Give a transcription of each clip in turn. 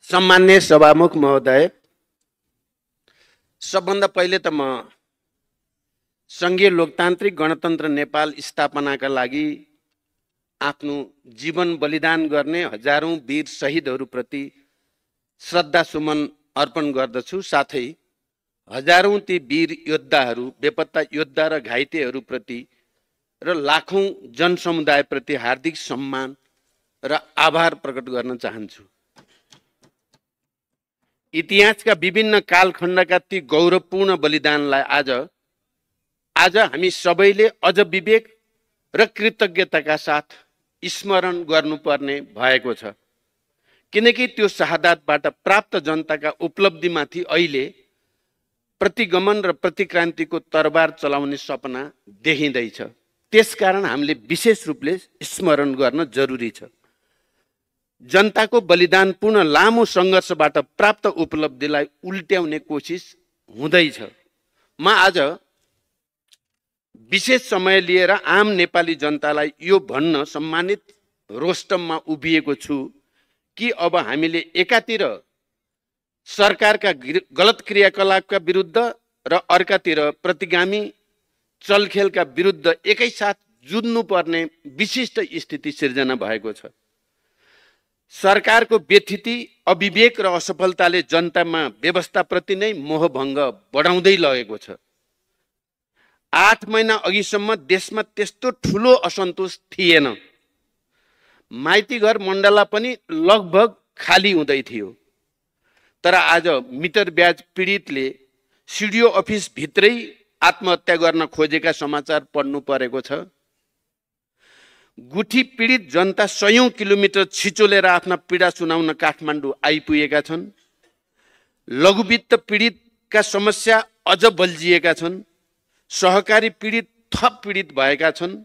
सम्मान्य सभामुख महोदय, सबभन्दा पहिले त म संघीय लोकतान्त्रिक गणतन्त्र नेपाल स्थापनाका लागि आफ्नो जीवन बलिदान गर्ने हजारौं वीर शहीदहरूप्रति श्रद्धासुमन अर्पण गर्दछु। साथै हजारौं ती वीर योद्धाहरू, बेपत्ता योद्धा र घाइतेहरूप्रति र लाखौं जनसमुदायप्रति हार्दिक सम्मान र आभार प्रकट गर्न चाहन्छु। इतिहासका विभिन्न कालखण्डका ती गौरवपूर्ण बलिदानलाई आज हामी सबैले अझ विवेक र कृतज्ञताका साथ स्मरण गर्नुपर्ने भएको छ, किनकि त्यो शहादतबाट प्राप्त जनताका उपलब्धिमाथि अहिले प्रतिगमन र प्रतिक्रान्तिको तरबार चलाउने सपना देखिँदैछ। त्यसकारण हामीले विशेष रूपले स्मरण गर्न जरुरी छ। जनताको बलिदानपूर्ण लामो सङ्घर्षबाट प्राप्त उपलब्धिलाई उल्ट्याउने कोसिस हुँदैछ। म आज विशेष समय लिएर आम नेपाली जनतालाई यो भन्न सम्मानित रोस्टममा उभिएको छु कि अब हामीले एकातिर सरकारका गलत क्रियाकलापका विरुद्ध र अर्कातिर प्रतिगामी चलखेलका विरुद्ध एकैसाथ जुझ्नुपर्ने विशिष्ट स्थिति सिर्जना भएको छ। सरकारको व्यथिति, अविवेक र असफलताले जनतामा व्यवस्थाप्रति नै मोहभङ्ग बढाउँदै लगेको छ। 8 महिना अघिसम्म देशमा त्यस्तो ठुलो असन्तोष थिएन। माइती घर मण्डला पनि लगभग खाली हुँदै थियो। तर आज मिटर ब्याज पीडितले सिडिओ अफिस भित्रै आत्महत्या गर्न खोजेका समाचार पढ्नु परेको छ। गुठी पीडित जनता 100 किलोमिटर छिचोलेर आफ्ना पीडा सुनाउन काठमाडौँ आइपुगेका छन्। लघुवित्त पीडितका समस्या अझ बल्झिएका छन्। सहकारी पीडित थप पीडित भएका छन्।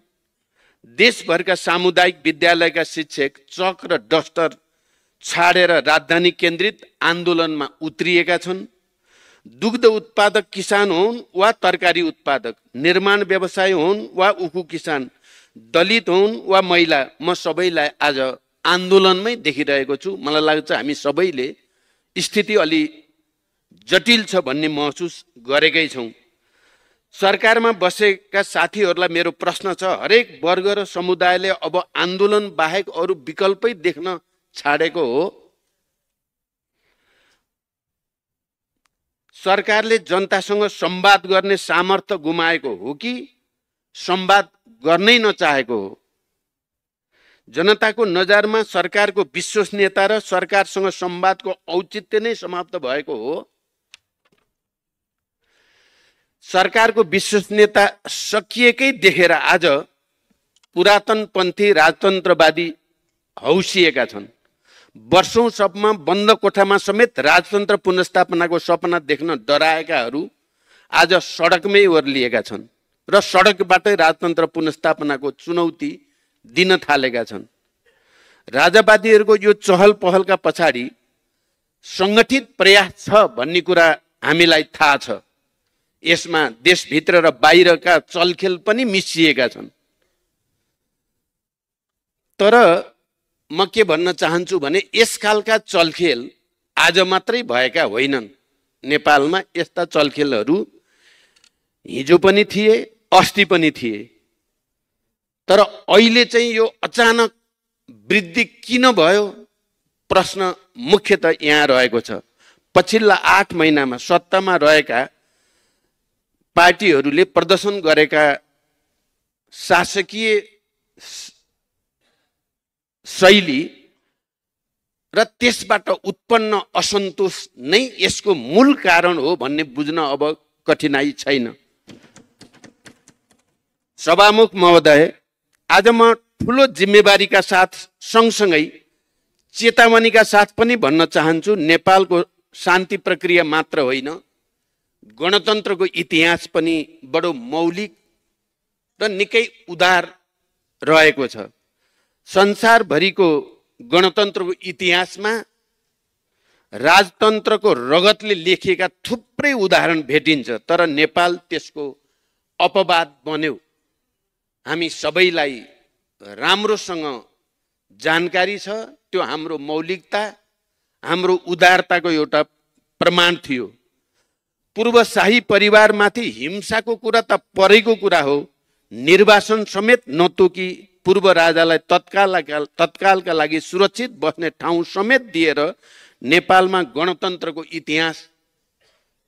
देशभरका सामुदायिक विद्यालयका शिक्षक चक र डस्टर छाडेर राजधानी केन्द्रित आन्दोलनमा उत्रिएका छन्। दुग्ध उत्पादक किसान हुन् वा तरकारी उत्पादक, निर्माण व्यवसाय हुन् वा उखु किसान, दलित हुन् वा महिला, म सबैलाई आज आन्दोलनमै देखिरहेको छु। मलाई लाग्छ हामी सबैले स्थिति अलि जटिल छ भन्ने महसुस गरेकै छौँ। सरकारमा बसेका साथीहरूलाई मेरो प्रश्न छ, हरेक वर्ग र समुदायले अब आन्दोलन बाहेक अरू विकल्पै देख्न छाडेको हो? सरकारले जनतासँग संवाद गर्ने सामर्थ्य गुमाएको हो कि संवाद गर्नै नचाहेको हो? जनताको नजरमा सरकारको विश्वसनीयता र सरकारसँग संवादको औचित्य नै समाप्त भएको हो? सरकारको विश्वसनीयता सकिएकै देखेर आज पुरातनपन्थी राजतन्त्रवादी हौसिएका छन्। वर्षौंसम्म बन्द कोठामा समेत राजतन्त्र पुनर्स्थापनाको सपना देख्न डराएकाहरू आज सडकमै ओर्लिएका छन् र सडकबाटै राजतन्त्र पुनर्स्थापनाको चुनौती दिन थालेका छन्। राजावादीहरूको यो चहल पहलका पछाडि सङ्गठित प्रयास छ भन्ने कुरा हामीलाई थाहा छ। यसमा देशभित्र र बाहिरका चलखेल पनि मिसिएका छन्। तर म के भन्न चाहन्छु भने यस खालका चलखेल आज मात्रै भएका होइनन्। नेपालमा यस्ता चलखेलहरू हिजो पनि थिए, अस्ति पनि थिए। तर अहिले चाहिँ यो अचानक वृद्धि किन भयो? प्रश्न मुख्यतः यहाँ रहेको छ। पछिल्ला 8 महिनामा सत्तामा रहेका पार्टीहरूले प्रदर्शन गरेका शासकीय शैली र त्यसबाट उत्पन्न असन्तोष नै यसको मूल कारण हो भन्ने बुझ्न अब कठिनाई छैन। सभामुख महोदय, आज म ठुलो जिम्मेवारीका साथ सँगसँगै चेतावनीका साथ पनि भन्न चाहन्छु, नेपालको शान्ति प्रक्रिया मात्र होइन, गणतन्त्रको इतिहास पनि बडो मौलिक र निकै उदार रहेको छ। संसारभरिको गणतन्त्रको इतिहासमा राजतन्त्रको रगतले लेखिएका थुप्रै उदाहरण भेटिन्छ, तर नेपाल त्यसको अपवाद बन्यो। हामी सबैलाई राम्रोसँग जानकारी छ। त्यो हाम्रो मौलिकता, हाम्रो उदारताको एउटा प्रमाण थियो। पूर्व शाही परिवारमाथि हिंसाको कुरा त परेको कुरा हो, निर्वासन समेत नतोकी पूर्व राजालाई तत्कालका लागि सुरक्षित बस्ने ठाउँ समेत दिएर नेपालमा गणतन्त्रको इतिहास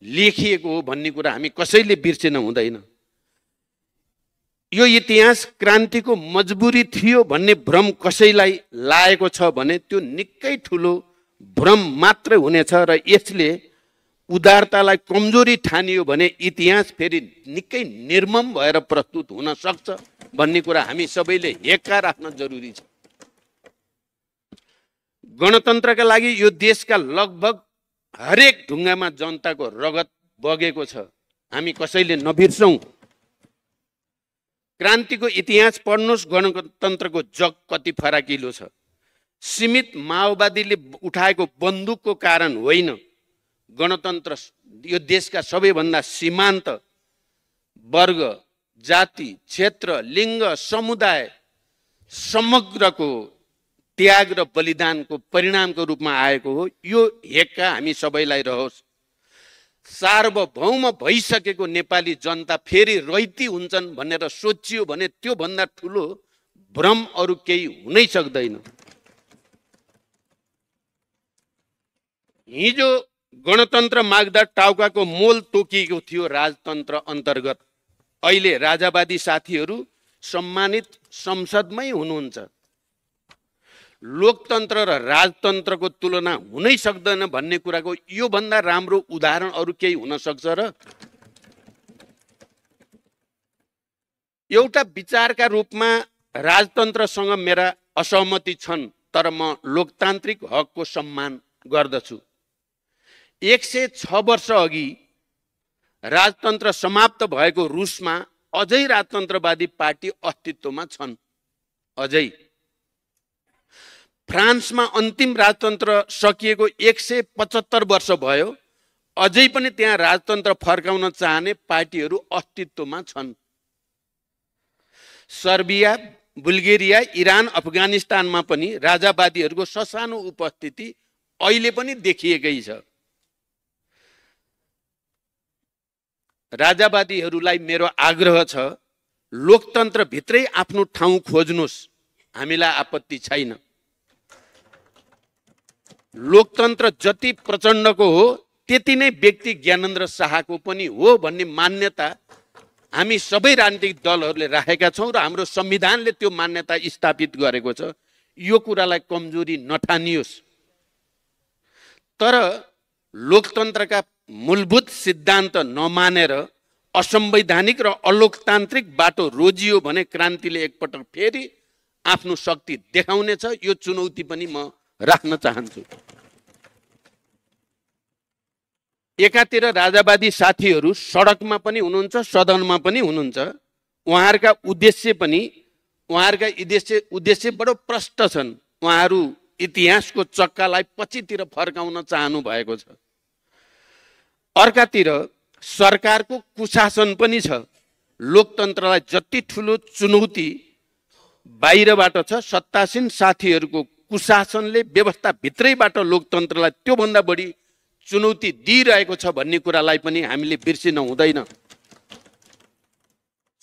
लेखिएको हो भन्ने कुरा हामी कसैले बिर्सिन हुँदैन। यो इतिहास क्रान्तिको मजबुरी थियो भन्ने भ्रम कसैलाई लागेको छ भने त्यो निकै ठुलो भ्रम मात्रै हुनेछ र यसले उदारतालाई कमजोरी ठानियो भने इतिहास फेरि निकै निर्मम भएर प्रस्तुत हुन सक्छ भन्ने कुरा हामी सबैले हेक्का राख्न जरुरी छ। गणतन्त्रका लागि यो देशका लगभग हरेक ढुङ्गामा जनताको रगत बगेको छ, हामी कसैले नबिर्सौँ। क्रान्तिको इतिहास पढ्नुहोस्, गणतन्त्रको जग कति फराकिलो छ। सीमित माओवादीले उठाएको बन्दुकको कारण होइन, गणतन्त्र यो देशका सबैभन्दा सीमान्त वर्ग, जाति, क्षेत्र, लिङ्ग, समुदाय समग्रको त्याग र बलिदानको परिणामको रूपमा आएको हो। यो हेक्का हामी सबैलाई रहोस्। सार्वभौम भइसकेको नेपाली जनता फेरि रैती हुन्छन् भनेर सोचियो भने त्यो भन्दा ठुलो भ्रम अरू केही हुनै सक्दैन। हिजो गणतन्त्र माग्दा टाउकाको मोल तोकिएको थियो राजतन्त्र अन्तर्गत। अहिले राजावादी साथीहरू सम्मानित संसदमै हुनुहुन्छ। लोकतन्त्र र राजतन्त्रको तुलना हुनै सक्दैन भन्ने कुराको यो भन्दा राम्रो उदाहरण अरू केही हुन सक्छ र? एउटा विचारका रूपमा राजतन्त्रसँग मेरा असहमति छन्, तर म लोकतान्त्रिक हकको सम्मान गर्दछु। 106 वर्ष अघि राजतन्त्र समाप्त भएको रुसमा अझै राजतन्त्रवादी पार्टी अस्तित्वमा छन्। अझै फ्रान्समा अन्तिम राजतन्त्र सकिएको 175 वर्ष भयो, अझै पनि त्यहाँ राजतन्त्र फर्काउन चाहने पार्टीहरू अस्तित्वमा छन्। सर्बिया, बुल्गेरिया, इरान, अफगानिस्तानमा पनि राजावादीहरूको ससानो उपस्थिति अहिले पनि देखिएकै छ। राजावादीहरूलाई मेरो आग्रह छ, लोकतन्त्रभित्रै आफ्नो ठाउँ खोज्नुहोस्, हामीलाई आपत्ति छैन। लोकतन्त्र जति प्रचण्डको हो त्यति नै व्यक्ति ज्ञानेन्द्र शाहको पनि हो भन्ने मान्यता हामी सबै राजनीतिक दलहरूले राखेका छौँ र हाम्रो संविधानले त्यो मान्यता स्थापित गरेको छ। यो कुरालाई कमजोरी नठानियोस्। तर लोकतन्त्रका मूलभूत सिद्धान्त नमानेर असंवैधानिक र अलोकतान्त्रिक बाटो रोजियो भने क्रान्तिले एकपटक फेरि आफ्नो शक्ति देखाउनेछ। यो चुनौती पनि म राख्न चाहन्छु। एकातिर राजावादी साथीहरू सडकमा पनि हुनुहुन्छ, सदनमा पनि हुनुहुन्छ। उहाँहरूका उद्देश्य बडो प्रष्ट छन्। उहाँहरू इतिहासको चक्कालाई पछितिर फर्काउन चाहनु भएको छ। अर्कातिर सरकारको कुशासन पनि छ। लोकतन्त्रलाई जति ठुलो चुनौती बाहिरबाट छ, सत्तासीन साथीहरूको कुशासनले व्यवस्थाभित्रैबाट लोकतन्त्रलाई त्योभन्दा बढी चुनौती दिइरहेको छ भन्ने कुरालाई पनि हामीले बिर्सिन हुँदैन।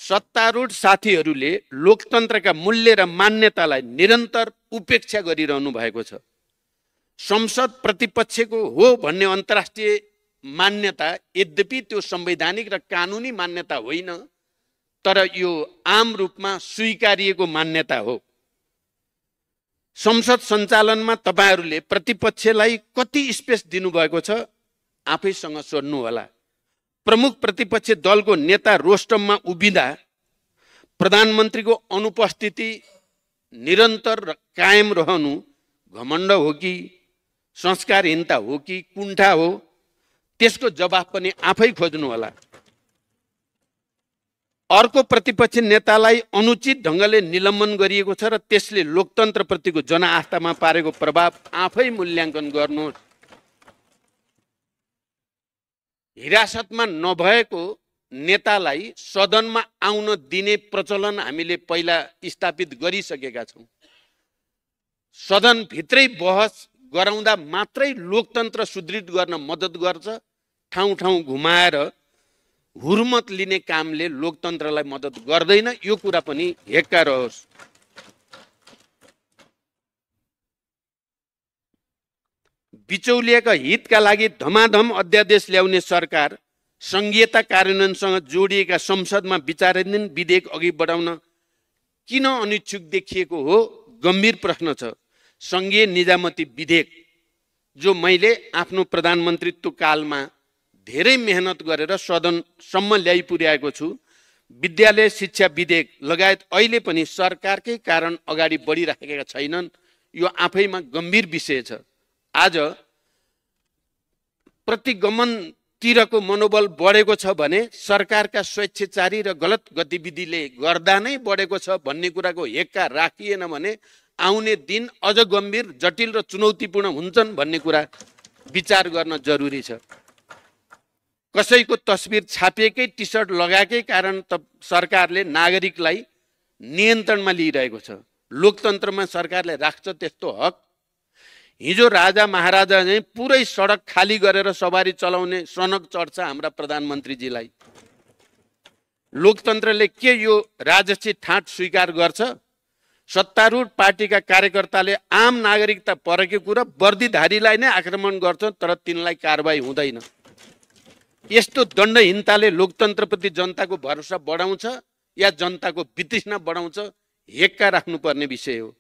सत्तारूढ साथीहरूले लोकतन्त्रका मूल्य र मान्यतालाई निरन्तर उपेक्षा गरिरहनु भएको छ। संसद प्रतिपक्षको हो भन्ने अन्तर्राष्ट्रिय मान्यता यद्यपि त्यो संवैधानिक र कानुनी मान्यता होइन, तर यो आम रूपमा स्वीकारिएको मान्यता हो। संसद सञ्चालनमा तपाईहरूले प्रतिपक्षलाई कति स्पेस दिनुभएको छ आफैसँग सोध्नु होला। प्रमुख प्रतिपक्ष दलको नेता रोस्टममा उभिँदा प्रधानमन्त्रीको अनुपस्थिति निरन्तर कायम रहनु घमण्ड हो कि संस्कारहीनता हो कि कुण्ठा हो, त्यसको जवाफ पनि आफै खोज्नु होला। अर्को प्रतिपक्षी नेतालाई अनुचित ढङ्गले निलम्बन गरिएको छ र त्यसले लोकतन्त्रप्रतिको जनआस्थामा पारेको प्रभाव आफै मूल्याङ्कन गर्नुहोस्। हिरासतमा नभएको नेतालाई सदनमा आउन दिने प्रचलन हामीले पहिला स्थापित गरिसकेका छौँ। सदनभित्रै बहस गराउँदा मात्रै लोकतन्त्र सुदृढ गर्न मद्दत गर्छ। ठाउँ ठाउँ घुमाएर हुर्मत लिने कामले लोकतन्त्रलाई मद्दत गर्दैन। यो कुरा पनि हेक्का रहोस्। बिचौलियाका हितका लागि धमाधम अध्यादेश ल्याउने सरकार संघीयता कार्यान्वयनसँग जोडिएका संसदमा विचाराधीन विधेयक अघि बढाउन किन अनिच्छुक देखिएको हो? गम्भीर प्रश्न छ। संघीय निजामती विधेयक जो मैले आफ्नो प्रधानमन्त्रीत्व कालमा धेरै मेहनत गरेर सदनसम्म ल्याइ पुर्याएको छु, विद्यालय शिक्षा विधेयक लगायत अहिले पनि सरकारकै कारण अगाडि बढिरहेका छैनन्। यो आफैमा गम्भीर विषय छ। आज प्रतिगमनतिरको मनोबल बढेको छ भने सरकारका स्वेच्छाचारी र गलत गतिविधिले गर्दा नै बढेको छ भन्ने कुराको हेक्का राखिएन भने आउने दिन अझ गम्भीर, जटिल र चुनौतीपूर्ण हुन्छन् भन्ने कुरा विचार गर्न जरुरी छ। कसैको तस्बिर छापिएकै टी सर्ट लगाएकै कारण त सरकारले नागरिकलाई नियन्त्रणमा लिइरहेको छ। लोकतन्त्रमा सरकारले राख्छ त्यस्तो हक? हिजो राजा महाराजा नै पुरै सडक खाली गरेर सवारी चलाउने सनक चढ्छ हाम्रा प्रधानमन्त्रीजीलाई। लोकतन्त्रले के यो राजसी ठाट स्वीकार गर्छ? सत्तारूढ पार्टीका कार्यकर्ताले आम नागरिकता परेको र वर्दीधारीलाई नै आक्रमण गर्छ, तर तिनलाई कारबाही हुँदैन। यस्तो दण्डहीनताले लोकतन्त्रप्रति जनताको भरोसा बढाउँछ या जनताको वितृष्णा बढाउँछ? हेक्का राख्नुपर्ने विषय हो।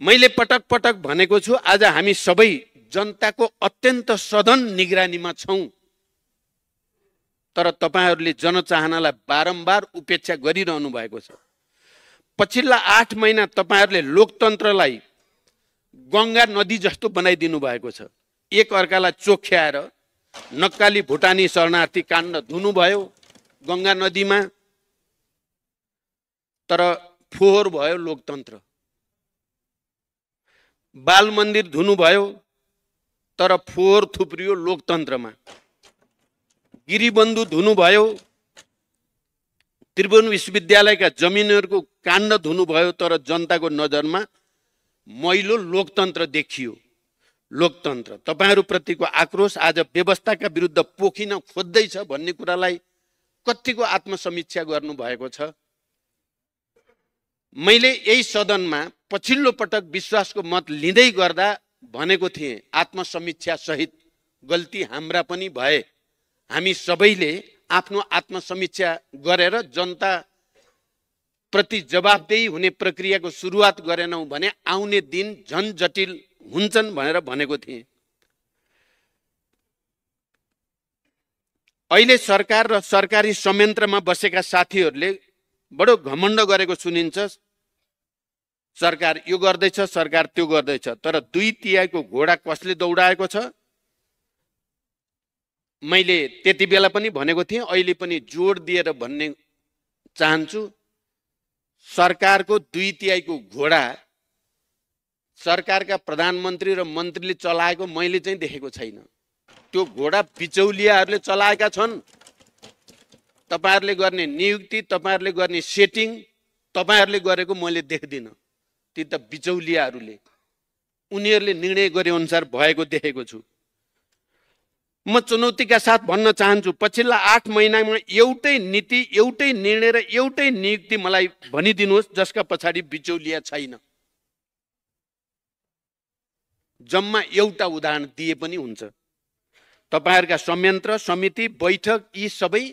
मैले पटक पटक भनेको छु, आज हामी सबै जनताको अत्यन्त सधन निगरानीमा छौं, तर तपाईहरूले जनचाहनालाई बारम्बार उपेक्षा गरिरहनु भएको छ। पछिल्ला 8 महिना तपाईहरूले लोकतन्त्रलाई गङ्गा नदी जस्तो बनाइदिनु भएको छ। एक अर्कालाई चोख्याएर नक्काली भुटानी शरणार्थी काण्ड धुनुभयो गङ्गा नदीमा, तर फोहोर भयो लोकतन्त्र। बाल मन्दिर धुनुभयो, तर फोहोर थुप्रियो लोकतन्त्रमा। गिरिबन्धु धुनुभयो, त्रिभुवन विश्वविद्यालयका जमिनहरूको काण्ड धुनुभयो, तर जनताको नजरमा मैलो लोकतन्त्र देखियो। लोकतन्त्र तपाईहरूप्रतिको आक्रोश आज व्यवस्थाका विरुद्ध पोखिन खोज्दैछ भन्ने कुरालाई कतिको आत्मसमीक्षा गर्नुभएको छ? मैले यही सदनमा पछिल्लो पटक विश्वासको मत लिँदै गर्दा भनेको थिएँ, आत्मसमीक्षा सहित गल्ती हाम्रा पनि भए। हामी सबैले आफ्नो आत्मसमीक्षा गरेर जनता प्रति जवाफदेही हुने प्रक्रियाको सुरुवात गरेनौं भने आउने दिन झन जटिल हुन्छन् भनेर भनेको थिएँ। अहिले सरकार र सरकारी संयन्त्रमा बसेका साथीहरूले बडो घमण्ड गरेको सुनिन्छ। सरकार यो गर्दैछ, सरकार त्यो गर्दैछ, तर 2/3 घोडा कसले दौडाएको छ? मैले त्यति बेला पनि भनेको थिएँ, अहिले पनि जोड दिएर भन्ने चाहन्छु। सरकारको 2/3 घोडा सरकारका प्रधानमन्त्री र मन्त्रीले चलाएको मैले चाहिँ देखेको छैन। त्यो घोडा बिचौलियाहरूले चलाएका छन्। तपाईहरूले गर्ने नियुक्ति, तपाईहरूले गर्ने सेटिङ तपाईहरूले गरेको मैले देख्दिन। ती त बिचौलियाहरूले, उनीहरूले निर्णय गरे अनुसार भएको देखेको छु। म चुनौतीका साथ भन्न चाहन्छु, पछिल्ला 8 महिनामा एउटै नीति, एउटै निर्णय र एउटै नियुक्ति मलाई भनिदिनुहोस् जसका पछाडि बिचौलिया छैन। जम्मा एउटा उदाहरण दिए पनि हुन्छ। तपाईहरुका संयन्त्र, समिति, बैठक यी सबै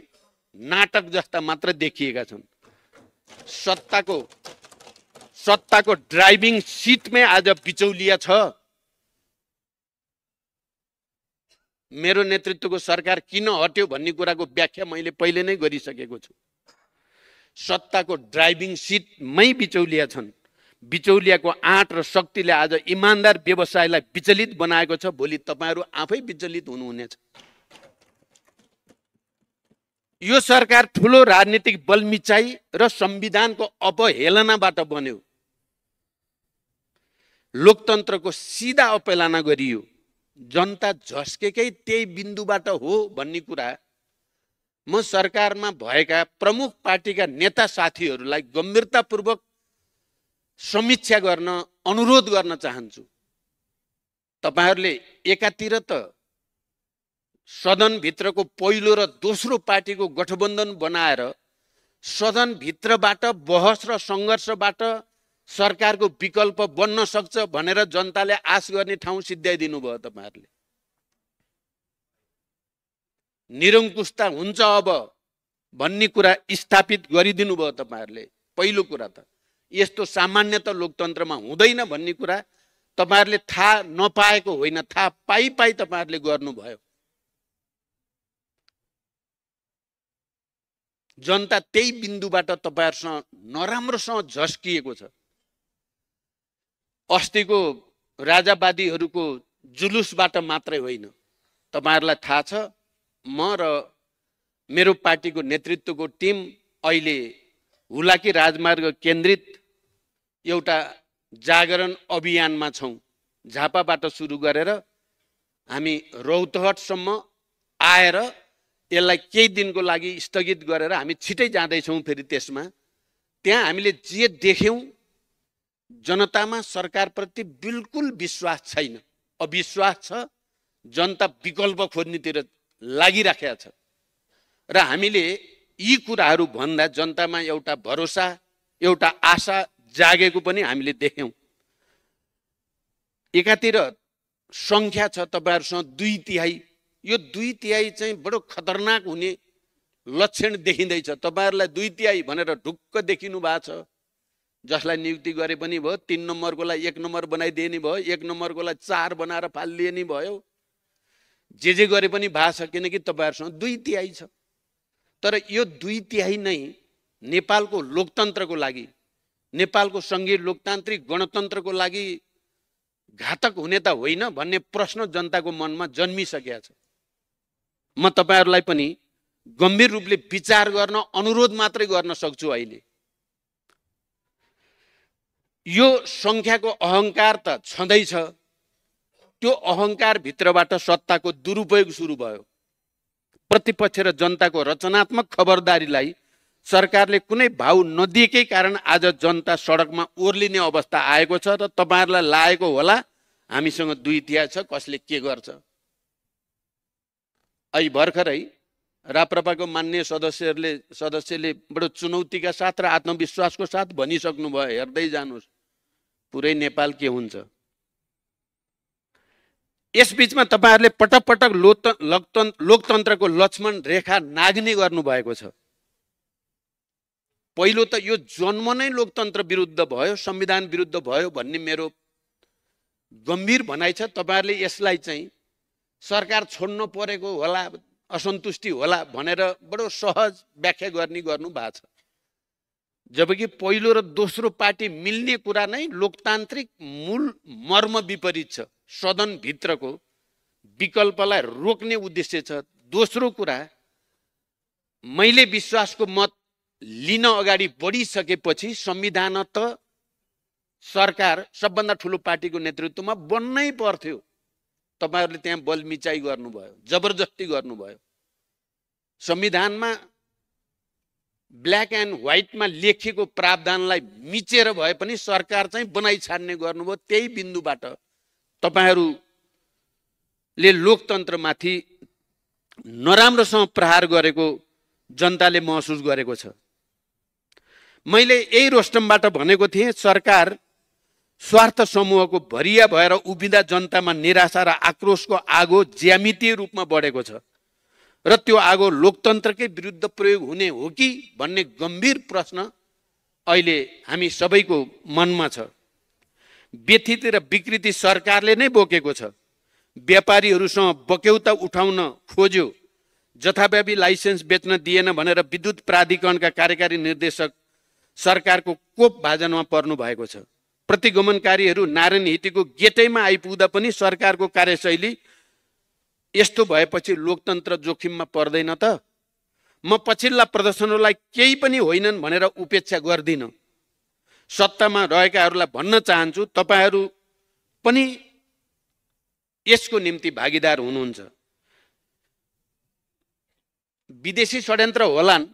नाटक जस्ता मात्र देखिएका छन्। सत्ताको ड्राइभिङ सिटमै आज बिचौलिया छ। मेरो नेतृत्वको सरकार किन हट्यो भन्ने कुराको व्याख्या मैले पहिले नै गरिसकेको छु। सत्ताको ड्राइभिङ सिटमै बिचौलिया छन्। बिचौलियाको आँट र शक्तिले आज इमानदार व्यवसायलाई विचलित बनाएको छ। भोलि तपाईहरु आफै विचलित हुनुहुनेछ। यो सरकार ठूलो राजनीतिक बलमिचाई र संविधानको अपहेलनाबाट बन्यो। लोकतन्त्रको सीधा अपहेलना गरियो। जनता झस्केकै त्यही बिन्दुबाट हो भन्ने कुरा म सरकारमा भएका प्रमुख पार्टीका नेता साथीहरूलाई गम्भीरतापूर्वक समीक्षा गर्न अनुरोध गर्न चाहन्छु। तपाईहरुले एकातिर त सदनभित्रको पहिलो र दोस्रो पार्टीको गठबन्धन बनाएर सदनभित्रबाट बहस र सङ्घर्षबाट सरकारको विकल्प बन्न सक्छ भनेर जनताले आश गर्ने ठाउँ सिद्ध्याइदिनु भयो तपाईहरुले। निरङ्कुशता हुन्छ अब भन्ने कुरा स्थापित गरिदिनु भयो तपाईहरुले। पहिलो कुरा त यस्तो सामान्यतः लोकतन्त्रमा हुँदैन भन्ने कुरा तपाईहरुले थाहा नपाएको होइन, थाहा पाई तपाईहरुले गर्नुभयो। जनता त्यही बिन्दुबाट तपाईहरुसँग नराम्रोसँग झस्किएको छ। अस्तिको राजावादीहरूको जुलुसबाट मात्रै होइन, तपाईहरुलाई थाहा छ म र मेरो पार्टीको नेतृत्वको टिम अहिले हुलाकी राजमार्ग केन्द्रित एउटा जागरण अभियानमा छौं। झापाबाट सुरु गरेर हामी रौतहटसम्म आएर यसलाई केही दिनको लागि स्थगित गरेर हामी छिटै जाँदैछौँ। फेरि त्यसमा त्यहाँ हामीले जे देख्यौं जनतामा सरकारप्रति बिल्कुल विश्वास छैन, अविश्वास छ। जनता विकल्प खोज्नेतिर लागिराखेको छ र हामीले यी कुराहरू भन्दा जनतामा एउटा भरोसा, एउटा आशा जागेको पनि हामीले देख्यौं। एकातिर संख्या छ तपाईहरुसँग 2/3, यो 2/3 चाहिँ बडो खतरनाक हुने लक्षण देखिँदैछ। तपाईहरुलाई 2/3 भनेर ढुक्क देखिनु भएको छ। जसलाई नियुक्ति गरे पनि भयो, 3 नम्बरकोलाई 1 नम्बर बनाइदिने भयो, 1 नम्बरकोलाई 4 बनाएर फालिदिने भयो, जे गरे पनि भएको छ, किनकि तपाईहरुसँग 2/3 छ। तर यो 2/3 नै नेपालको लोकतन्त्रको लागि, नेपालको संघीय लोकतान्त्रिक गणतन्त्रको लागि घातक हुने त होइन भन्ने प्रश्न जनताको मनमा जन्मिसकेको छ। म तपाईहरुलाई पनि गम्भीर रूपले विचार गर्न अनुरोध मात्रै गर्न सक्छु। अहिले यो संख्याको अहंकार त छँदैछ, त्यो अहंकार भित्रबाट सत्ताको दुरुपयोग सुरु भयो। प्रतिपक्ष र जनताको रचनात्मक खबरदारीलाई सरकारले कुनै भाउ नदिएकै कारण आज जनता सडकमा ओर्लिने अवस्था आएको छ र तपाईहरुलाई लागेको होला हामीसँग 2/3 छ, कसले के गर्छ। अहिले भर्खरै राप्रपाको मान्य सदस्यले बडो चुनौतीका साथ र आत्मविश्वासको साथ भनिसक्नु भयो, हेर्दै जानुस् पुरै नेपाल के हुन्छ। यसबीचमा तपाईहरुले पटक पटक लोकतन्त्रको लक्ष्मण रेखा नाग्ने गर्नु भएको छ। पहिलो त यो जन्म नै लोकतन्त्र विरुद्ध भयो, संविधान विरुद्ध भयो भन्ने मेरो गम्भीर भनाइ छ। तपाईहरुले यसलाई चाहिँ सरकार छोड्नु परेको होला, असन्तुष्टि होला भनेर बडो सहज व्याख्या गर्नु भएको छ। जबकि पहिलो र दोस्रो पार्टी मिल्ने कुरा नै लोकतान्त्रिक मूल मर्म विपरीत छ। सदन भित्रको विकल्पलाई रोक्ने उद्देश्य छ। दोस्रो कुरा, मैले विश्वासको मत लिन अगाडि बढिसकेपछि संविधान त सरकार सबभन्दा ठुलो पार्टीको नेतृत्वमा बन्नै पर्थ्यो। तपाईहरुले त्यहाँ बलमिचाइ गर्नुभयो, जबरजस्ती गर्नुभयो। संविधानमा ब्ल्याक एन्ड व्हाइटमा लेखिएको प्रावधानलाई मिचेर भए पनि सरकार चाहिँ बनाइ छाड्ने गर्नुभयो। त्यही बिन्दुबाट तपाईहरुले लोकतन्त्रमाथि नराम्रोसँग प्रहार गरेको जनताले महसुस गरेको छ। मैले यही रोस्टमबाट भनेको थिएँ, सरकार स्वार्थ समूहको भरिया भएर उभिँदा जनतामा निराशा र आक्रोशको आगो ज्यामितीय रूपमा बढेको छ र त्यो आगो लोकतन्त्रकै विरुद्ध प्रयोग हुने हो कि भन्ने गम्भीर प्रश्न अहिले हामी सबैको मनमा छ। व्यथित र विकृति सरकारले नै बोकेको छ। व्यापारीहरूसँग बक्यौता उठाउन खोज्यो, जथाव्यापी लाइसेन्स बेच्न दिएन भनेर विद्युत प्राधिकरणका कार्यकारी निर्देशक सरकारको कोप भाजनमा पर्नु भएको छ। प्रतिगमनकारीहरू नारायण हिटीको गेटैमा आइपुग्दा पनि सरकारको कार्यशैली यस्तो भएपछि लोकतन्त्र जोखिममा पर्दैन त? म पछिल्ला प्रदर्शनहरूलाई केही पनि होइनन् भनेर उपेक्षा गर्दिन। सत्तामा रहेकाहरूलाई भन्न चाहन्छु, तपाईहरू पनि यसको निम्ति भागीदार हुनुहुन्छ। विदेशी षड्यन्त्र होलान्,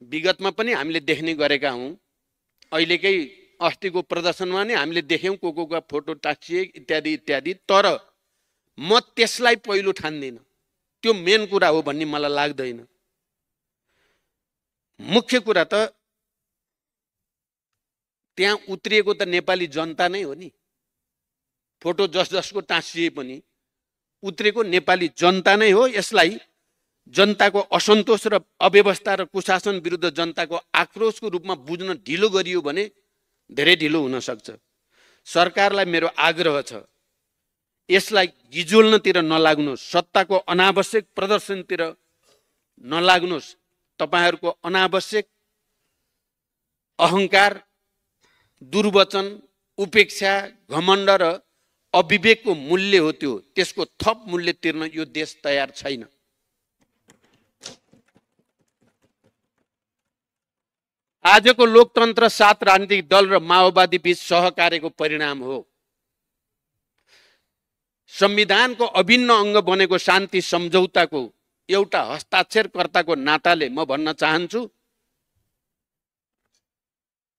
विगतमा पनि हामीले देख्ने गरेका हौं। अहिलेकै अस्तिको प्रदर्शनमा नि हामीले देख्यौँ को फोटो टाँसिए इत्यादि इत्यादि। तर म त्यसलाई पहिलो ठान्दिनँ, त्यो मेन कुरा हो भन्ने मलाई लाग्दैन। मुख्य कुरा त त्यहाँ उत्रिएको त नेपाली जनता नै हो नि। फोटो जसको टाँसिए पनि उत्रेको नेपाली जनता नै हो। यसलाई जनताको असन्तोष र अव्यवस्था र कुशासन विरुद्ध जनताको आक्रोशको रूपमा बुझ्न ढिलो गरियो भने धेरै ढिलो हुन सक्छ। सरकारलाई मेरो आग्रह छ, यसलाई गिजोल्नतिर नलाग्नुहोस्, सत्ताको अनावश्यक प्रदर्शनतिर नलाग्नुहोस्। तपाईहरूको अनावश्यक अहङ्कार, दुर्वचन, उपेक्षा, घमण्ड र अविवेकको मूल्य हो त्यो। त्यसको थप मूल्य तिर्न यो देश तयार छैन। आजको लोकतन्त्र 7 राजनीतिक दल र माओवादी बीच सहकार्यको परिणाम हो। संविधानको अभिन्न अङ्ग बनेको शान्ति सम्झौताको एउटा हस्ताक्षरकर्ताको नाताले म भन्न चाहन्छु,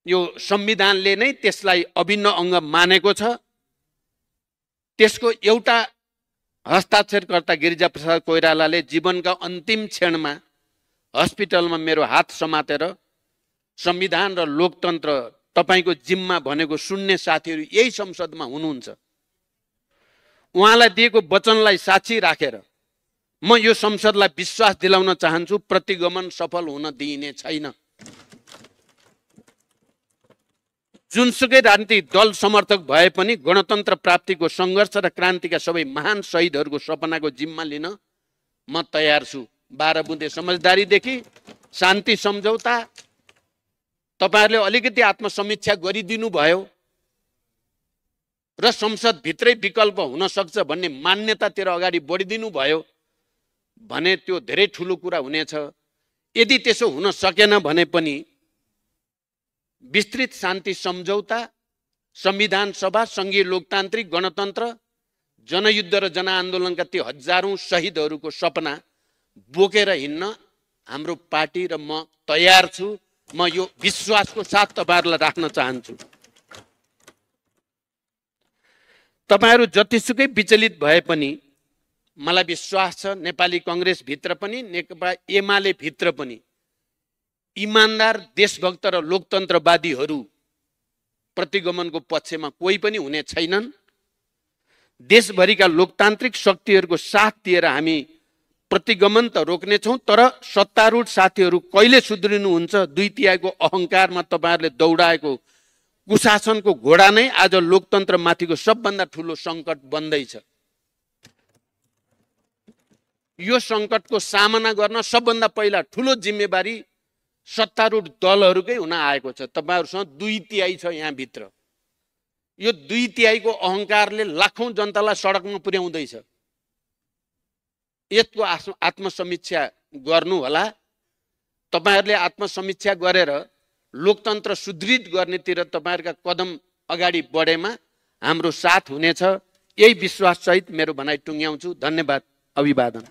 यो संविधानले नै त्यसलाई अभिन्न अङ्ग मानेको छ। त्यसको एउटा हस्ताक्षरकर्ता गिरिजाप्रसाद कोइरालाले जीवनका अन्तिम क्षणमा हस्पिटलमा मेरो हात समातेर संविधान र लोकतन्त्र तपाईको जिम्मा भनेको सुन्ने साथीहरू यही संसदमा हुनुहुन्छ। उहाँलाई दिएको वचनलाई साक्षी राखेर म यो संसदलाई विश्वास दिलाउन चाहन्छु, प्रतिगमन सफल हुन दिइने छैन। जुनसुकै राजनीतिक दल समर्थक भए पनि गणतन्त्र प्राप्तिको सङ्घर्ष र क्रान्तिका सबै महान शहीदहरूको सपनाको जिम्मा लिन म तयार छु। 12 बुँदे समझदारीदेखि शान्ति सम्झौता तपाईहरुले अलिकति आत्मसमीक्षा गरिदिनु भयो र संसदभित्रै विकल्प हुन सक्छ भन्ने मान्यतातिर अगाडि बढिदिनु भयो भने त्यो धेरै ठुलो कुरा हुनेछ। यदि त्यसो हुन सकेन भने पनि विस्तृत शान्ति सम्झौता, संविधान सभा, संघीय लोकतान्त्रिक गणतन्त्र, जनयुद्ध र जनआन्दोलनका ती हजारौं शहीदहरूको सपना बोकेर हिँड्न हाम्रो पार्टी र म तयार छु। म यो विश्वासको साथ तपाईहरुलाई राख्न चाहन्छु। तपाईहरु जतिसुकै विचलित भए पनि मलाई विश्वास छ नेपाली कांग्रेस भित्र पनि नेकपा एमाले भित्र पनि इमानदार, देशभक्त र लोकतन्त्रवादीहरू प्रतिगमनको पक्षमा कोही पनि हुने छैनन्। देशभरिका लोकतान्त्रिक शक्तिहरूको साथ दिएर हामी प्रतिगमन त रोक्नेछौँ, तर सत्तारूढ साथीहरू कहिले सुध्रिनुहुन्छ? 2/3 अहङ्कारमा तपाईहरुले दौडाएको कुशासनको घोडा नै आज लोकतन्त्रमाथिको सबभन्दा ठुलो सङ्कट बन्दैछ। यो सङ्कटको सामना गर्न सबभन्दा पहिला ठुलो जिम्मेवारी सत्तारूढ दलहरूकै हुन आएको छ। तपाईहरुसँग 2/3 छ यहाँ भित्र। यो 2/3 अहङ्कारले लाखौं जनतालाई सडकमा पुर्याउँदैछ। यसको आत्मसमीक्षा गर्नु होला। तपाईहरुले आत्मसमीक्षा गरेर लोकतन्त्र सुदृढ गर्नेतिर तपाईहरुका कदम अगाडि बढेमा हाम्रो साथ हुनेछ। यही विश्वास सहित मेरो भनाइ टुङ्ग्याउँछु। धन्यवाद। अभिवादन।